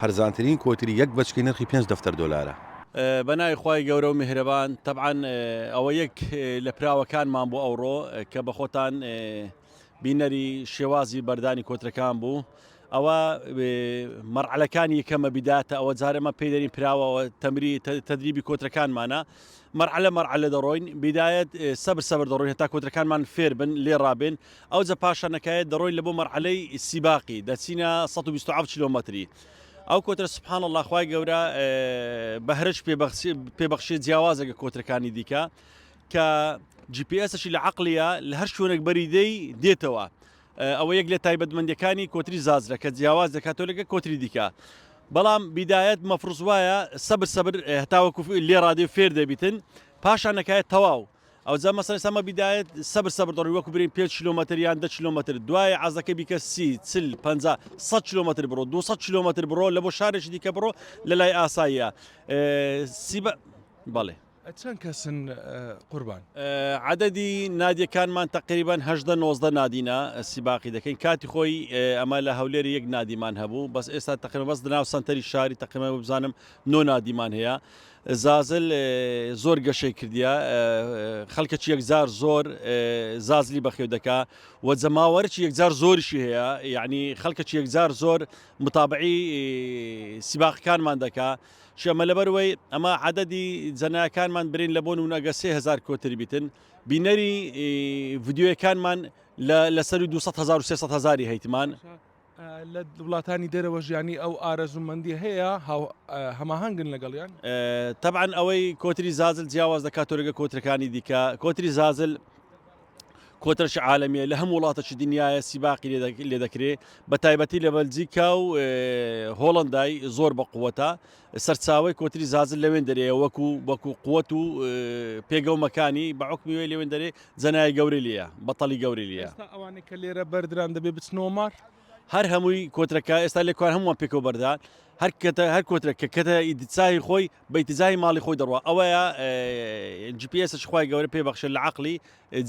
هەرزانترین کۆتری یەک بەچکەی نرخی پێنج دەفتەر دۆلارە. بەناوی خوای گەورە و میهرەبان تەبعەن ئەوە یەک لە پراوەکانمان بۆ ئەوڕۆ کە بە خۆتان بینەری شێوازی بەردانی کۆترەکان بوو ئەوە مەرعەلەکانی یەکەمە بیداتە ئەوە جارەمە پێی دەرین پراوەوە تەمری تەدریبی کۆترەکانمانە مەرعەلە مەرعەلە دەڕۆین بیدایەت سەبر سەبر دەڕۆین هەتا کۆترەکانمان فێر بن لێ ڕابێن ئەوجە پاشانەکایەت دەڕۆین لە بۆ مەرحەلەی سیباقی دەچینە 127 کیلۆمەتری ئەو کۆترە سبحان الله خوای گەورە بەهرەش پێبەخشێ جیاوازەگە کۆترەکانی دیکە کە GPS شی لە عقلیە لە هەر شوێنێک بەری دەی دێتەوە ئەوە یەک لە تایبەتمەندەکانی کۆتری زازرە کە جیاواز دەکاتەوە لەگە کۆتری دیکە بەڵام بیدایەت مەفروز وایە سەبر سەبر هەتاوەکو لێ ڕادێ فێر دەبیتن پاشانەکایە تەواو ئەوجا مەسەلەن ئێستا مە بیدایەت سەبر سەبر دەڕۆی وەکو برێین پێنج کیلۆمەتر یان دە کیلۆمەتر دوایە عەزەکە بیکە سی چل پەنجا سەد کیلۆمەتر بڕۆ 200 کیلۆمەتر بڕۆ لە بۆ شارێکی دیکە بڕۆ لە لای ئاساییە سیبە بەڵێ. چەند کەسن قوربان؟ عەدەدی نادیەکانمان تەقریبەن هەژدە نۆزدە نادینە سیباقی دەکەین کاتی خۆی ئەمە لە هەولێر یەک نادیمان هەبوو بەس ئێستا تەقریبەن بەس ناو سەنتەری شاری تەقریبەن بزانم نۆ نادیمان هەیە زازل زۆر گەشەی کردیە خەلکەکی یەکجار زۆر زازلی بەخێو دەکا و جەماوەرکی یەکجار زۆریشی هەیە یعنی خەلکەکی یەکجار زۆر متابعی سیباقەکانمان دەکا شەمە لەبەروەی ئەمە عدەدی جەناکانمان برین لە بۆن و نەگە 3000 کۆتر بیتن بینەری ڤیدیۆیەکانمان لە سەروی 200 هزار و 300 هزاری هەیتمان. لە وڵاتانی دەرەوەش یانی ئەو ئارەزوومەندی هەیە هەماهەنگن لەگەڵیان؟ تەبعەن ئەوەی کۆتری زازل جیاواز دەکات لەگە کۆترەکانی دیکە کۆتری زازل کۆترەکی عالەمیە لە هەموو وڵاتەکی دنیاە سیباقی لێ دەکرێ بە تایبەتی لە بەلجیکا و هۆڵندای زۆر بە قووەتە سەرچاوەی کۆتری زازل لەوێن دەرەیە وەکو وەکو قوت و پێگە و مەکانی بە حکومی وێ لەوێن دەرێ جەنای گەورەی لێیە بەتەڵی گەورەی لێیە. ئێستا ئەوانەی کە لێرە بەردران دەبێ بچنەوە مار؟ هەر هەمووی کۆترەکە ئێستا لێ کوان هەمووان پێکەوە بەردان هەر کەتە هەر کۆترە کە کەتە ئیدچاهی خۆی بە ئیتجاهی ماڵی خۆی دەڕوا ئەوەیە GPS خوای گەورە پێ بەخشێت لە عەقڵی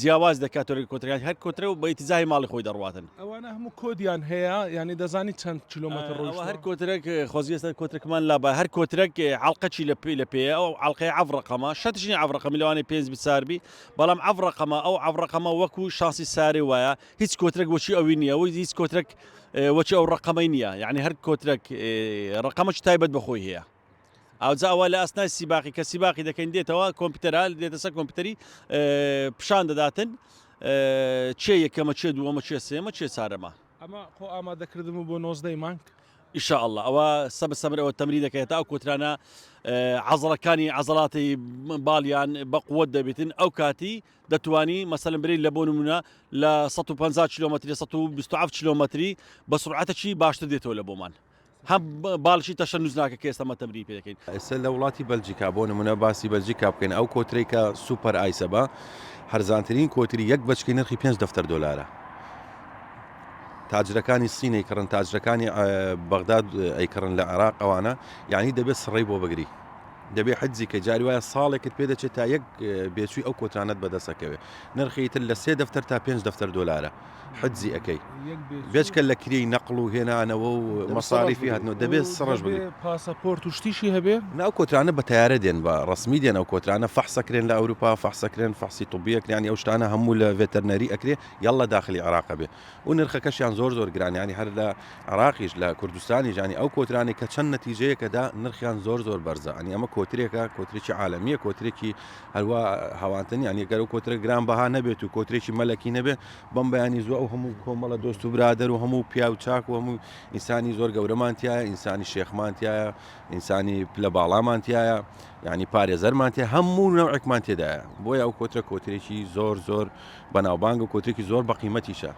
جیاواز دەکات تۆ کۆترەکان هەر کۆترە و بە ئیتجاهی ماڵی خۆی دەڕواتن. ئەوانە هەموو کۆدیان هەیە یانی دەزانی چەند کیلۆمەتر ڕۆیشتووە؟ ئەوە هەر کۆترەک خۆزگە ئێستا کۆترەکمان لابا هەر کۆترەک عەڵقەکی لە پێ لە پێیە ئەو عەڵقەیە عەف ڕەقەمە شەرتیش نییە عەف ڕەقەمی لەوانەیە پێنج بی چار بی بەڵام عەف ڕەقەمە ئەو عەف ڕەقەمە وەکو شانسی سارێ وایە هیچ کۆترەک وەکی ئەوی نییە و هیچ کۆترەک وەکی ئەو ڕەقەمەی نییە یعنی هەر کۆترەک ڕەقەمەکی تایبەت بە خۆی هەیە. ئەوجا ئەوە لە ئەسنای سیباقی کە سیباقی دەکەین دێتەوە کۆمپیوتەرە دێتە سەر کۆمپیوتەری پیشان دەداتن چێ یەکەمە چێ دووەمە چێ سێمە چێ چارەمە. ئەمە خۆ ئامادەکردن بوو بۆ نۆزدەی مانگ؟ ان شاء اللە ئەوە سەبر سەبر ئەوە تەمرین دەکەێت تا ئەو کۆترانە عەزڵەکانی عەزەڵاتی باڵیان بە قوت دەبێتن ئەو کاتی دەتوانی مەسەلەن برێ لە بۆ نمونە لە 150 کیلۆمەتری 127 کیلۆمەتری بە سرعەتەکی باشتر دێتەوە لە بۆمان. هەم باڵشی تەشەنوج ناکە کە ئێستا مە تەمرین پێ دەکەین. ئێستا لە وڵاتی بەلجیکا بۆ نمونە باسی بەلجیکا بکەین ئەو کۆترەی کە سوپەر ئایسە بە هەرزانترین کۆتری یەک بەچکەی نرخی پێنج دەفتەر دۆلارە تاجرەکانی سین ئەیکڕن تاجرەکانی بەغداد ئەیکڕن لە عێراق ئەوانە یعنی دەبێت سڕی بۆ بگری دەبێ حجزی کە جاری وایە ساڵێکت پێ دەچێت تا یەک بێچووی ئەو کۆترانەت بەدەستەکەوێت نرخی تر لە سێ دەفتەر تا پێنج دەفتەر دۆلارە حجزی ئەکەی بێجکە لە کرێی نەقڵ و هێنانەوە و مەساریفی هاتنەوە دەبێت سڕش بگری. پاسەپۆرت و شتیشی هەبێ؟ نا ئەو کۆترانە بە تەیارە دێن بە ڕەسمی دێن ئەو کۆترانە فەحس ئەکرێن لە ئەوروپا فەحس ئەکرێن فەحسی طبی ئەکرێن یانی ئەو شتانە هەموو لە ڤێتەرنەری ئەکرێ یەڵڵا داخلی عێراق ئەبێ و نرخەکەشیان زۆر زۆر گران یانی هەر لە عێراقیش لە کوردستانیش یانی ئەو کۆترانەی کە چەند نەتیجەیەکە دا نرخیان زۆر زۆر بەرزە یانی ئەمە کۆترێکە کۆترێکی عالەمیە کۆترێکی هەروا هەوانتن یانی گەر ئەو کۆترە گران بەها نەبێت و کۆترێکی مەلەکی نەبێت بەم بەیانی زوو ئەو هەموو کۆمەڵە دۆست و برادەر و هەموو پیاو چاک و هەموو ئینسانی زۆر گەورەمان تایە ئینسانی شێخمان تایە ئینسانی پلە باڵامان تایە یعنی پارێزەرمان تێ هەموو نەوعێکمان تێدایە بۆیە ئەو کۆترە کۆترێکی زۆر زۆر بەناوبانگ و کۆترێکی زۆر بەقیمەتیشە.